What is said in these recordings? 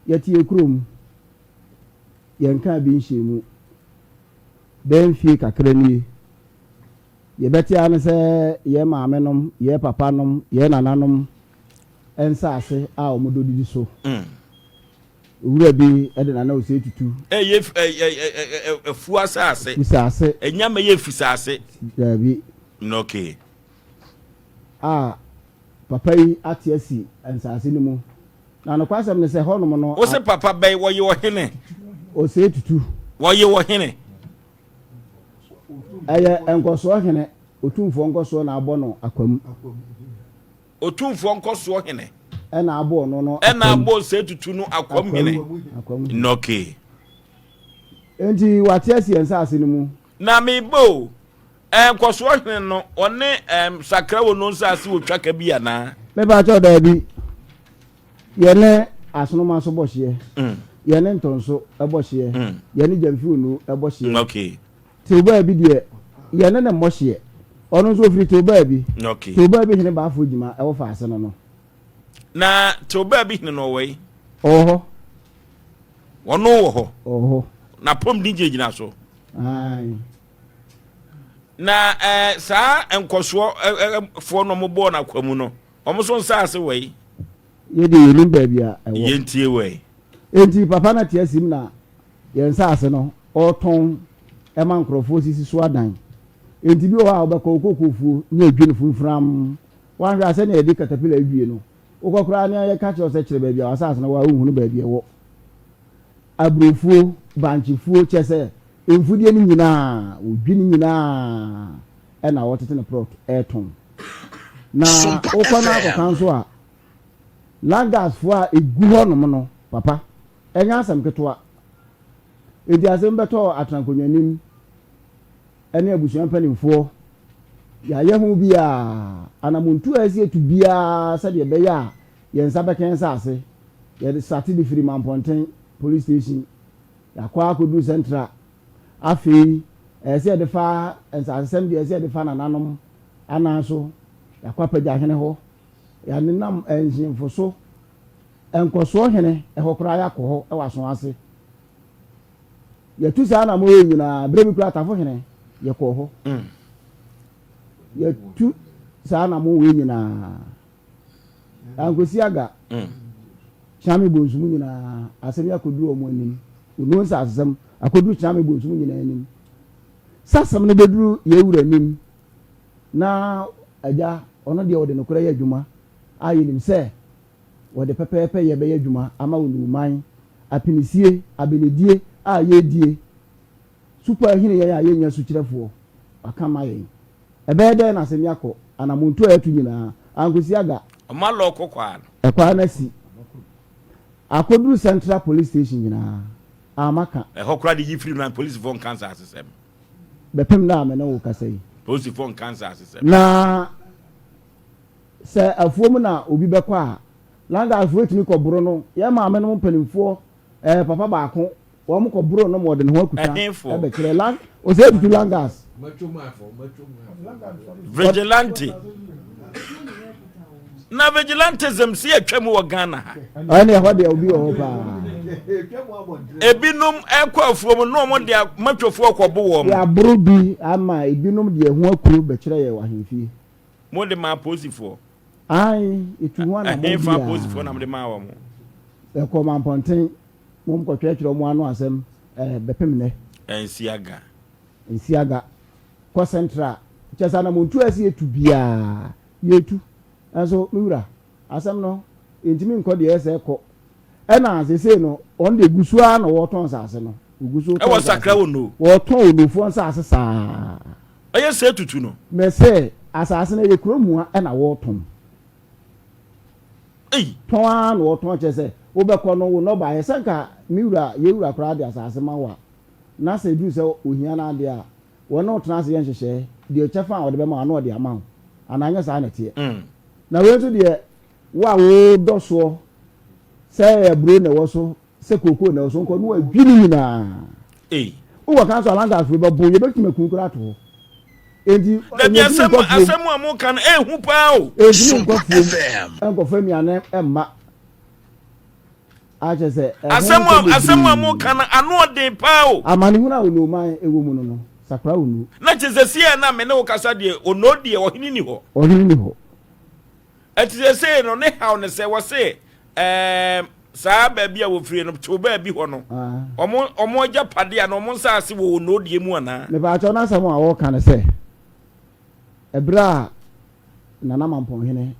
Yɛte yɛn kurom, yɛnkaa bi nhyɛɛ mu. Bɛyɛ mfie kakra nie, yɛbɛte ara ne sɛ yɛn maamenom, yɛn papanom, yɛn nananom nsaase a wɔdɔ didi so. Owura bi de Nana Osei Tutu. Ɛyɛ afuo asase. Fusaase. Ɛnya mɛyɛ fusaase. Daabi. Okay. A papa yi ate asi nsaase no mu. Na nokwasɛm ne sɛ hɔnom no. Wo se papa bɛn wɔyɛ ɔhene? Osei Tutu. Wɔyɛ ɔhene. Ɛyɛ nkɔsoɔ hene, Otumfoɔ nkɔsoɔ na abɔ no akwam. Otumfoɔ nkɔsoɔ hene. Ɛna abɔ ɔno no akwam. Ɛna abɔ Osei Tutu no akwam hene. Akwam. Nnɔkee. Enti wate asi yɛn nsaase no mu. Na meba o, ɛɛ nkɔsoɔ hene no, ɔne ɛɛm Sakra wɔ no nsaase wɔ twaka bi anaa? Mepakyɛw daabi. Yɛne Asonomaso bɔ hyeɛ. Yɛne Ntɔnso bɔ hyeɛ. Yɛne Gyamfi Onu bɔ hyeɛ. Okay. Teobaa bi deɛ, yɛne no mmɔ hyeɛ. Ɔno nso ɔfiri Teobaa bi. Okay. Teobaa bi hene Baafoɔ Gyima ɛwɔ Faase no no. Na Teobaa bi hene no ɔwɔ yi? Ɔwɔ hɔ. Ɔno wɔ hɔ? Ɔwɔ hɔ. Na pɔm din gyinagyina so? Ae. Na ɛɛ eh, saa nkɔsoɔ eh, eh, foɔ no wɔbɔɔ no akwa mu no, wɔn nso nsaase wɔ yi? Yɛ deɛ yɛnim baabi a ɛwɔ. Yɛntie wɔ yi. Enti papa no te asim na yɛn nsaase no ɔretɔn ma nkurɔfoɔ sisi so adan. Enti bi wɔ hɔ a wobɛkɔ wo kookoofuo ne adwi no fumfram. Woanhwɛ a sɛnea yɛde katapila adwie no, wokɔ koraa na yɛka kyerɛ wo sɛ kyerɛ baabi a w'asaase no wɔ a wonhunu baabi a ɛwɔ. Aburofuo, bankyefuo, kyerɛ sɛ mfudeɛ no nyinaa, wɔdwi no nyinaa ɛna wɔtete no prɔt ɛretɔn. Na wokɔ na akɔka nso a, Langasfoɔ a ɛgu hɔnom no, papa, ɛnyɛ asɛm ketewa. Enti asɛm bɛtɔɔ atenankonnwa anim ne abusua mpanimfoɔ. Yɛayɛ ho biara, anamontuo a ɛsɛ yɛtu biara sɛdeɛ ɛbɛyɛ a yɛn nsa bɛka yɛn nsase. Yɛde sate de firi Mampɔnten Police Station, yɛakɔ ara akɔduru Central. Afei ɛyɛ sɛ yɛde fa nsasesɛm deɛ ɛyɛ sɛ yɛde fa nananom anan so, yɛakɔ Apagyahene hɔ, yɛanenam nhemfo so. Nkɔsoɔ hene, ɛhɔ koraa yɛakɔ hɔ wɔ aso ase. Yɛtu saa anammɔn yi nyinaa, berɛ bi koraa Tafo hene, yɛkɔɔ hɔ. Yɛtu saa anammɔn wei nyinaa. Ankosi aga, Kyeame Bonsu mu nyinaa, asɛm yi akɔduru wɔn anim. Onuo nsasesɛm akɔduru Kyeame Bonsu mu nyinaa anim. Sɛ asɛm no bɛduru yɛn wura anim na agya, ɔno deɛ ɔde nokorɛ yɛ adwuma a yɛnim sɛ wɔde pɛpɛɛpɛyɛ bɛyɛ adwuma ama Onuoman, apinisie, abenedie a yɛredie, supɔ a ɛhene yɛn a yɛnnya sukyerɛfoɔ, waka ama yɛn. Ɛbɛyɛ dɛn na asɛm yi akɔ anamontuo a yɛatu nyinaa, ankosi aga? Ɔma lɔɔko kwaa no. Ɛkwaa no asi. Akɔduru Central Police Station nyinaa, amma ka. Ɛhɔ koraa de yi firi mu na polisifoɔ nka nsaasesɛm. Bɛpem nnɛ a me ne wo kasa yi. Polisifoɔ nka nsaasesɛm. Na. Sɛ afuom na obi bɛkɔ a, Langasfoɔ tumi kɔ boro no. Yɛn maame nom mpanimfoɔ, ɛɛ papa baako, wɔn kɔ boro no ma ɔde ne ho akuta ɛbɛkyerɛ lang ɔsɛ tutu Langas. Vigilante. Na vigilantism si atwa mu wɔ Ghana ha. Ɛne ɛhɔ deɛ obi wɔ hɔ paa. Ebinom ɛkɔ afuom na wɔn de matwofoɔ kɔbo wɔn. Yɛaboro bi ama ebinom deɛ ho akuro bɛkyerɛ yɛ wɔ ahemfie. Mo de maa apolisifoɔ? Ae, yɛtuu ho anammɔn biara. Ɛhefa apolisifoɔ na mo de maa wɔn? Yɛkɔɔ Mampɔnten, wɔn kɔtwerɛtwerɛ wɔn ano asɛm ɛɛ bɛpem nnɛ. Nsiaga. Nsiaga. Kɔ Central. Kyerɛ sɛ anammɔntuo a ɛsɛ yɛtu biara, yɛtu. Nanso me wura, asɛm no, yɛntumi nkɔ deɛ ɛsɛ kɔ. Ɛna seesei no, wɔn deɛ gu so ara na wɔretɔn nsase no. Wɔgu so retɔn Ɛwɔ nsase. Sakra Ono. Wɔretɔn Onofoɔ nsase saa. Ɛyɛ sɛ tutu no. Mese asase no ɛyɛ kuro mua ɛna wɔretɔn. Ei. Tɔn ara na wɔtɔn kyerɛ sɛ wobɛkɔ no wo nnɔbaeɛ sɛ nka me wura yɛn wura koraa de asase ma wo a na sɛ ɛduru sɛ ohia no adeɛ a wɔne wo tena ase yɛ nhyehyɛɛ deɛ kyɛfa a ɔde bɛma wo a na ɔde ama wo anaa nyɛ saa na ɛteɛ. Na wei nso deɛ wo a wodɔ soɔ sɛ ɛyɛ aburo na ɛwɔ so sɛ kookoo na ɛwɔ so nkɔ na wadwi ne nyinaa. Ei. Wowɔ kan so alangasfoɔ bɛbo yɛbɛtumi aku koraa ato hɔ. Enti Dabi ɛnyɛ asɛm nkɔ fuom. asɛm a moka no ɛhu paa o. Ɛntumi nkɔ fuom nkɔfa nnuane mma. A kyerɛ sɛ, ɛho Asɛm nsɛm a asɛm a bebree. moka no, ano ɔden paa o. Amanehunu a Onooman wɔ mu no no, sakra Ono. Na kyerɛ sɛ, seɛ na me ne wo kasa deɛ, Ono deɛ, ɔhene nni hɔ. Ɔhene nni hɔ. Ɛte sesei no, ne haw ne sɛ, wɔse ɛɛm, saa baabi a wɔfiri no, tew baabi hɔ no, wɔn, wɔn agyapadeɛ anaa wɔn nsaase wɔ Ono deɛ mu anaa? Mepaakyɛw, n'asɛm a ɔreka ne sɛ, ɛberɛ a Nana Mampɔnhene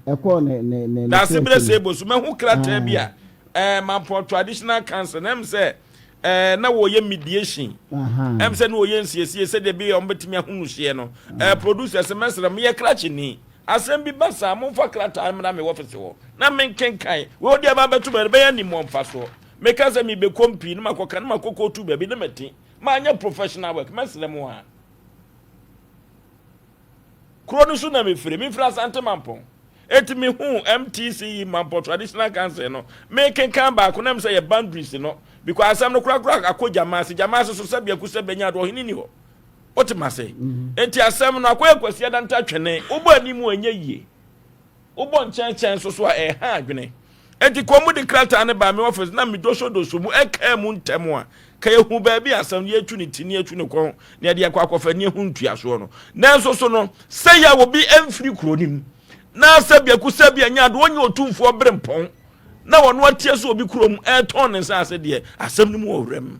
ɛkɔɔ ne ne ne ne Daase berɛ church no. sɛ ebo so mahu krataa bi a ɛɛ Mampɔn Traditional Council na ɛm sɛ ɛɛ na wɔyɛ mediation ɛm sɛ na wɔyɛ nsiesie sɛdeɛ bi a wɔbɛtumi ahunu hyeɛ no ɛɛ producer sɛ mɛsrɛ meyɛ krakye ni asɛm bi ba saa momfa krataa mmra me wɔfese hɔ na menkenkan wei wode aba bɛto baabi bɛyɛ animuɔ mfasoɔ meka sɛ mebɛkɔ mpii na makɔka na makɔ kɔtu baabi na mati manyɛ professional work mɛsrɛ mo a Kuro no so na mefiri. Mefiri Asante Mampɔn. Enti mehuu MTC yi Mampɔn Traditional Council no. Mekenkan baako na mesɛ yɛ boundaries no. Because asɛm no korakora akɔ Gyamaase. Gyamaase so sɛ biako sɛ bɛnya ade ɔhene ni hɔ. Wote mase? Enti asɛm no akɔyɛ Kwasi Adanta twene. Wobɔ anim a ɛnyɛ yie. Wobɔ nkyɛnkyɛn nso so a, ɛha adwene. Enti kɔ mu de krataa no baa me ɔfis na medosodoso mu ɛkaa mu ntɛm a, ka yɛhu baabi a asɛm no yɛatu ne ti ne yɛatu ne kɔn na yɛde akɔ akɔfa ne yɛhu ntuasoɔ no. Nanso so no, sɛ yɛ a obi mfiri kuro no mu na sɛ biako sɛ bi anya ade ɔnyɛ otumfoɔ berempɔn na ɔno ateɛ sɛ obi kurom ɛretɔn ne nsaase deɛ, asɛm no mu wɔ werɛm.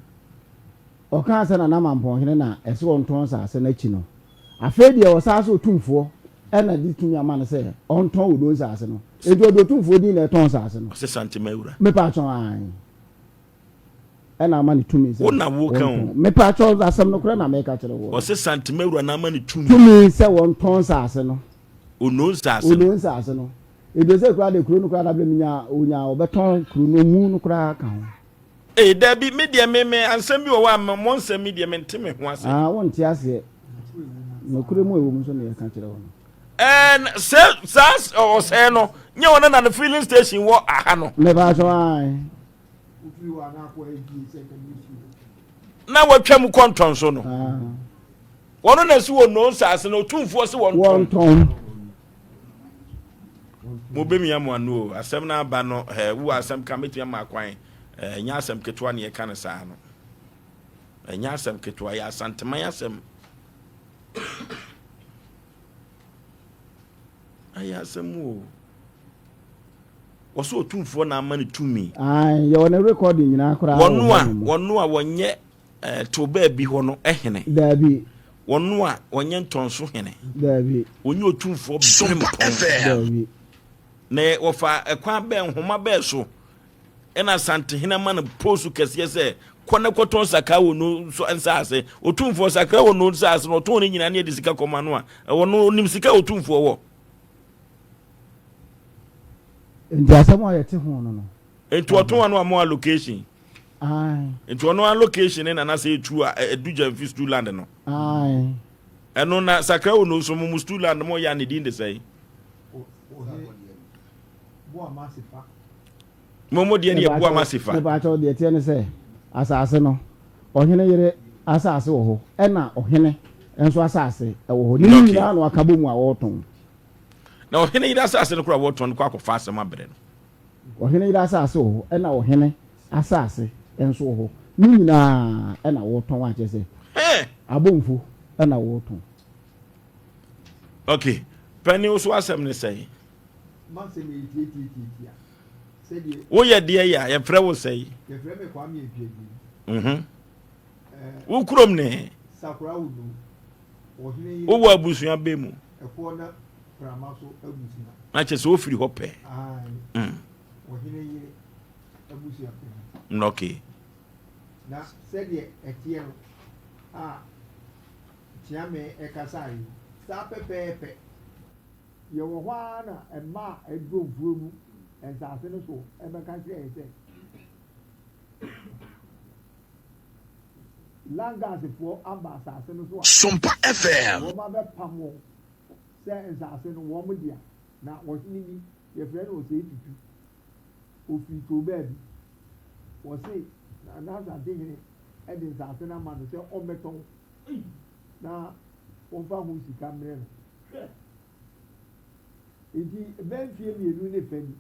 Ɔkaa sɛ Nana Mampɔnhene na ɛsɛ ɔntɔn nsaase no akyi no, Afei deɛ ɔsan sɛ otumfoɔ na de tumi ama no sɛ ɔntɔn Odo nsaase no. Enti ɔde otumfoɔ din na ɛtɔn nsaase no. Ɔsɛ Santema wura. Mepaakyɛw ae. Ɛna ama no tumi sɛ Wo na woka o. ɔntɔn. Mepaakyɛw asɛm no korɛ na meka kyerɛ woɔ no. Ɔsɛ Santema wura na ama no tumi. Tumi sɛ wɔntɔn nsaase no. Ono nsaase no. Ono nsaase no. Ebi sɛ koraa de kuro no koraa dabrɛ menya onya ɔbɛtɔn kuro no mu no koraa ka ho. Ee dabi me deɛ me me ansɛm bi wɔ hɔ a me mo nsɛm yi deɛ me nte me ho ase. Ah wo nte aseɛ. Nokorɛ mu a ɛwɔ mu nso na yɛka kyerɛ wo no. Ɛɛ sɛ saa ɔsɛɛ no nyɛ wɔn na ne filling station wɔ aha no. Mepakyɛw ae. Na watwa mu kɔntɔn so no. Wɔn na si wɔ no nsaase no otumfoɔ se wɔn tɔn. Wɔn tɔn. Mo bɛ mia mo ano o asɛm no aba no ɛɛ wo asɛm ka mɛtumi ama akwan ɛɛ nyɛ asɛm ketewa ne yɛka no saa no ɛnyɛ asɛm ketewa yɛ asanteman asɛm ayɛ asɛm o wɔsɛ otumfoɔ na ama no tumi. Yɛwɔ ne recording nyinaa koraa wɔ hɔ nom. Wɔno a wɔnyɛ Tew baabi hɔ no hene. Daabi. Wɔn a wɔnyɛ ntɔnso hene. Daabi. Wɔnyɛ otumfoɔ berempɔn. Daabi. Na wɔfa ɛkwan bɛn nhoma bɛn so ɛna Asantehene ama no post kɛseɛ sɛ kɔ na kɔtɔn sakra wɔ no nso nsaase. Otumfoɔ sakra wɔ no nsaase no ɔtɔn ne nyinaa ne yɛde sika kɔma no a ɛwɔ no onim sika otumfoɔ wɔ. Nti asɛm a yɛte ho no no. Nti ɔtɔn ano ama allocation. Ae. Nti ɔno allocation ne nana sɛ etu a edu gyamfi stool land no. Ae. Ɛno na sakra wo no nso mo mo stool land mo yɛ a ne din de sɛn? Mo mo deɛ ne yɛ boa ma sefa. Mepaakyɛw deɛ teɛ ne sɛ asase no ɔhene yere asase wɔ hɔ ɛna ɔhene nso asase ɛwɔ hɔ ne nyinaa na waka bɔ mu a wɔretɔn. Na ɔhene yere asase no koraa wɔretɔn kɔ akɔfa asɛm abrɛ no. Ɔhene yere asase wɔ hɔ, ɛna ɔhene asase nso wɔ hɔ. Ne nyinaa ɛna wɔtɔn a kyerɛ sɛ abomfo ɛna wɔtɔn. Ok, pɛni wo so asɛm ne sɛn? M'asɛm yɛ tiatiatiatia. Sɛdeɛ. Woyɛ deɛ yɛ a yɛfrɛ wo sɛn? Yɛfrɛ me Kwame Aduagyiri. Mhm. Wo kurom ne? Sakora Wunu. Ɔhene yere. Wowɔ abusua bɛ mu? Ɛkoɔ na Prama so abusua. Na kyerɛ sɛ wofiri hɔ pɛ. Mm. Ɔhene yere abusua pɛ. Okay. Na sɛdeɛ ɛteɛ no a Kyeame ɛkasa yi saa pɛpɛɛpɛ. Yɛwɔ hɔ ara na mmaa a ɛdɔ mfuo mu nsaase no so ɛbɛka kyerɛ yɛ sɛ Langasfoɔ aba asase no so a Sompa FM. Wɔn abɛpam wɔn sɛ nsase no wɔn dea, na ɔhene bi, yɛfrɛ no Osei Tutu, ɔfiri too baabi. Wɔse Nana Asantehene de nsase no ama no sɛ ɔmmɛtɔn na wɔmfa ho sika mmrɛ no. Enti bɛyɛ mfeɛ mmienu ne fa ni,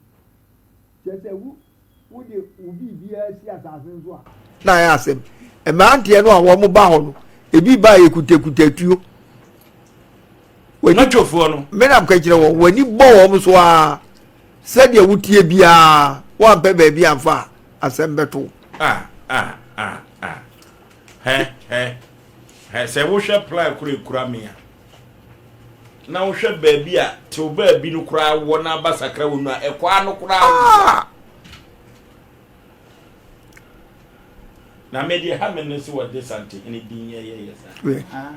kyerɛ sɛ wo. Wode wo biribiara si asase no so a. Na ayɛ asɛm. Mmeranteɛ no a wɔn ba hɔ no, ebi ba a yɛkutakuta tuo. Matwofoɔ no. Menam ka kyerɛ wɔn, w'ani bɔ wɔn so ara sɛdeɛ wotie biara, woampɛ baabi amfa a, asɛm bɛto wo. Ah, ah, ah, ah. Hɛ, hɛ, hɛ, sɛ wohwɛ plan koro ekura me a, na wohwɛ baabi a tew baabi no koraa wɔ na aba sakra wɔ nu a, ɛkɔ ano koraa wɔ. Ah! Na me deɛ ha me ne sɛ wɔde Santehene din yɛyɛyɛ saa.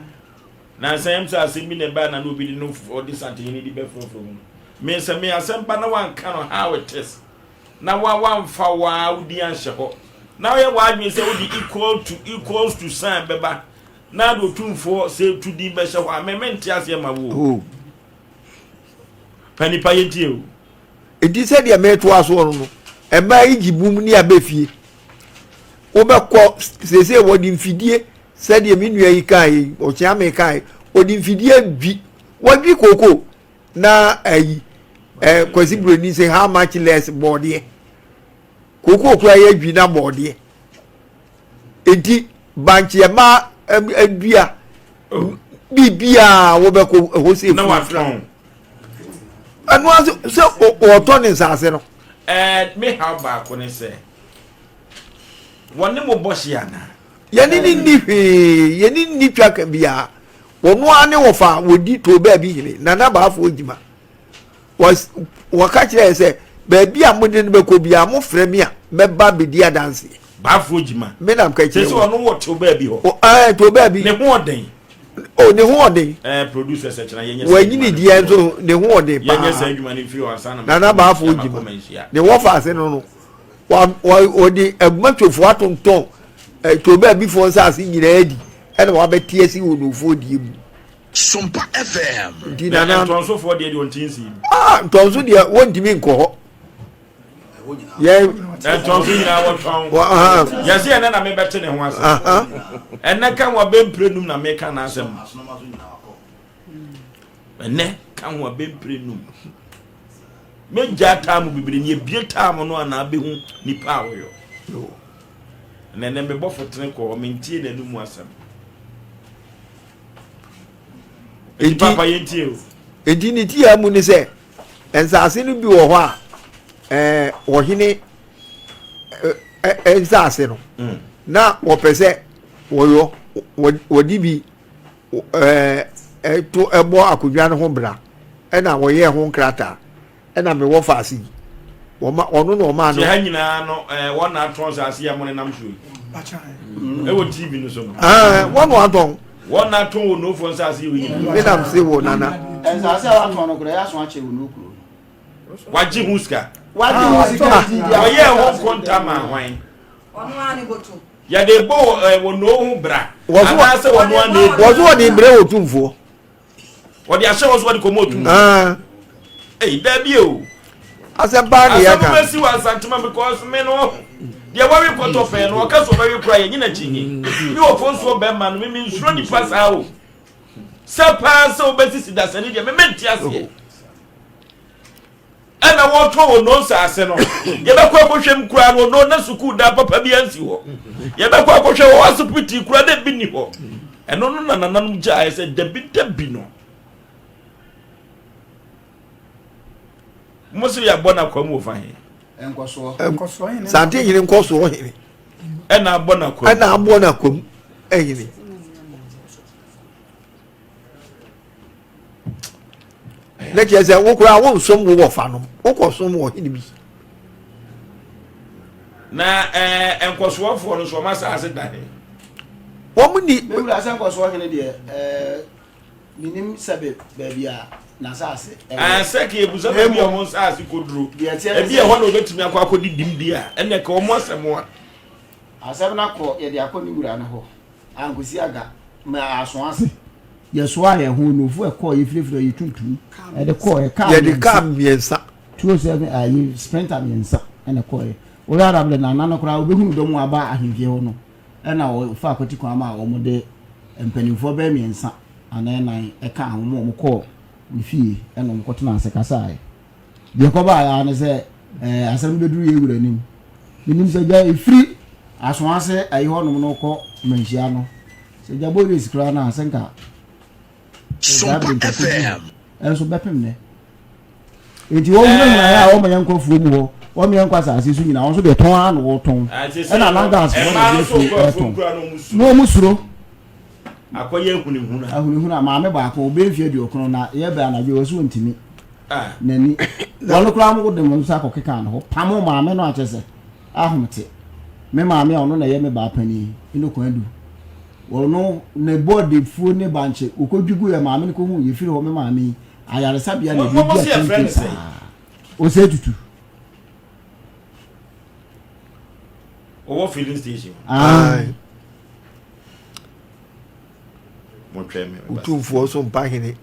Nansa yam sɛ asɛm bi na ɛbaa na na obi de no ɔde Santehene di bɛfrɛfrɛ mu no. Me sɛ me asɛm ba na wanka no how it is na wa wamfa waa wo din anhyɛ hɔ na woyɛ w'adwene sɛ wode equal to equals to sign bɛba na de otumfoɔ sɛ tu din bɛhyɛ hɔ a me mente aseɛ ma wo. Oh. Pa nipa yɛntie o. Enti sɛdeɛ meretoa soɔ no no, mmaa yi gye bum ne aba fie. Wobɛkɔ seesei wɔde mfidie sɛdeɛ me nua yi kaeɛ yi, ɔkyeame kaeɛ, wɔde mfidie dwi, wɔdwi kooko na ayi eh, Kwasi Buroni sɛ how much less bɔɔdeɛ. Kooko kura yɛ dwi na bɔɔdeɛ. Enti bankye mmaa adua oh. biribiara wobɛkɔ ɛhɔ sɛ na watɔn ɛno ase sɛ ɔtɔ ne nsaase no. Ɛɛ me haw baako ne sɛ wɔne mo bɔ hye anaa. Yɛne ne nni hwee yɛne nni twa ka biara wɔn ara ne wɔfa wɔdi too baabi hene nana baafoɔ gyima wɔka kyerɛ yɛ sɛ baabi a mode no bɛkɔ biara mofrɛ me a mɛba bɛdi adanseɛ. Baafoɔ gyima. Me nam ka kyerɛ sɛ ɔno wɔ tew baabi hɔ. Ɛɛ tew baabi. Ne ho ɔden. O ne ho ɔden. Ɛɛ producer sɛ kyerɛ yɛnyɛ sɛ. Wɔanyini deɛ nso ne ho ɔden paa. Yɛnyɛ sɛ adwuma no mfiri hɔ ansa na. Nana baafoɔ gyima ne wɔfa ase no no wɔde agumatwofoɔ atontɔn tew baabifoɔ nsaase nyinaa adi ɛna wɔabɛte asi wɔ nufoɔ die mu. Sompa FM. Nti nana. Ntɔnsofoɔ deɛ deɛ ɔnte nsi. Ah ntɔnso deɛ wɔntumi nkɔ hɔ. Yɛ. Ntɔnso nyinaa wɔtɔn. Yɛsi ɛnɛ na mebɛte ne ho ase. Ɛnɛ ka ho abɛmpire num na meka n'asɛm. Ɛnɛ ka ho abɛmpire num. Megya taamu bebree ni ebie taamu no anaa bɛhu nipa a wɔyɔ. Ɛnɛ nɛ mebɔ fotene kɔ hɔ mentie n'anum asɛm. Enti, enti ne tiaa mu ne sɛ nsaase no bi wɔ hɔ a ɛɛ ɔhene ɛɛ nsaase no mm. na wɔpɛ sɛ wɔyɔ wɔde bi ɛɛ ɛto ɛbɔ akonnwa no ho bra ɛna wɔyɛ ho nkrataa. Ɛna me wɔ faase yi. Wɔma ɔno na ɔmaa no. Ti ha nyinaa no ɛɛ wɔn na atɔn saase yi a mo nenam so yi. Ɛwɔ TV no so no. Ɛɛ wɔn na atɔn. Wɔn na atɔn wɔ nofo nsaase yi nyinaa. Me nam se wɔ nana. Nsaase a watɔn no koraa yɛ aso akyɛ wɔ no kuro no. Wagye ho sika. Wagye ho sika nti deɛ. Wɔyɛ ho nkonta ma hwan. Ɔno ara ne boto. Yɛde bɔ wɔ no ho bra. Anaasɛ wɔn ara na ebi. Wɔso wɔde brɛ wɔ tumfoɔ. Wɔde ahyɛ wɔn so wɔde kɔma otum. Ɛyi daabi o. Asɛm paa ne yɛka. Asɛm bɛsi wɔ Asantema because me no deɛ wɔwe kɔtɔ pɛn no ɔka so ɔbɛwe kora yɛ nyina kyinyi. Me wɔ fo nsoɔ bɛrima no me me nsuro nipa saa o. Sɛ paa sɛ wobɛsisi dasani deɛ me mente aseɛ. Ɛna wɔtɔn ono nsaase no yɛbɛkɔ akɔhwɛ mu koraa no ono na sukuu dan papa bi ansi hɔ yɛbɛkɔ akɔhwɛ hɔ asopiti koraa na ebi ni hɔ ɛno no na nananom gyaeɛ sɛ dabi dabi no mo sɛ yɛabɔ no akwa mu wɔ fa he nkɔsoɔ sante hene nkɔsoɔ hene ɛna abɔ no akwa ɛna abɔ no akwa mu ɛhene na kyerɛ sɛ wo koraa wonsom wo wɔfa nom wokɔsom wɔ hene bi na ɛɛ eh, nkɔsoɔfoɔ no so wɔn asaase da he wɔn ni. mewura sɛ nkɔsoɔ hene deɛ ɛɛ eh, menim sɛbe baabi a n'asaase ɛwɔ. Eh, sɛ ka ebusa baabi a wɔn nsaase kɔduro ebi ɛhɔ na obetumi akɔ akɔdi dim di a ɛnna ka wɔn asɛm a. Asɛm no akɔ yɛde akɔ ne wura no hɔ. Ankosi aga, ma aso ase. Yɛsoaa yɛn ho, nufu ɛkɔɔ, yɛfirafira yɛ tuntum, ɛde kɔɔ, kaa mmiɛnsa. Yɛde kaa mmiɛnsa. 207 ayi sprinter mmiɛnsa ɛna ɛkɔɔɛ. Woyɛ ara berɛ na nana koraa wobɛhunu dɔm aba ahemfie hɔ no, ɛna wɔfa akwati kwan ma wɔn de mpanimfoɔ bɛyɛ mmiɛnsa anaa ɛnan ɛkaa ho ma wɔn kɔɔ ne fie ɛna wɔn kɔtena ase kasaeɛ. Deɛ ɛkɔbaeɛ ara ne sɛ ɛɛ asɛm no bɛduru yɛn wura anim. Menim sɛ gya ɛfiri Asoase ayi hɔnom no kɔ Manhyia no, sɛ gya bɔ race koraa no a, sɛ nka saa Sompa bere nka kɔduru hɔ. FM. Ɛnso bɛpem nnɛ. Enti wɔn hunahuna yɛ a wɔma yɛn nkɔ afuo mu hɔ, wɔma yɛn nkɔ asase so nyinaa, wɔn nso deɛ tɔn ara na wɔtɔn. Ɛna langas foɔ na ɛde afuo ɛtɔn. Na wɔn suro. Akɔyɛ ahunahuna. Ahunahuna, maame baako, ɔbɛyɛ mfeɛ aduokron na yɛbɛ anadwo wɔ so ɔntumi. N'ani. Wɔn koraa mo de mo nsa kɔkeka ne ho, pamo maame no akyɛ sɛ ahomete. Me maame a ɔno na ɛyɛ me baa panin, ɛno kwan du. Ɔno ne bɔɔdefuo ne bankye, ɔkɔdwi gu yɛ maame no kɔhu yɛfiri hɔ me maame yi. Ayaresabea na Mo ebi mo di se yɛfrɛ akyɛnkyɛn no sɛn? saa. Ose tutu. Ɔwɔ filling station. Ah. Mo twɛn me. Otumfoɔ so mpa hene.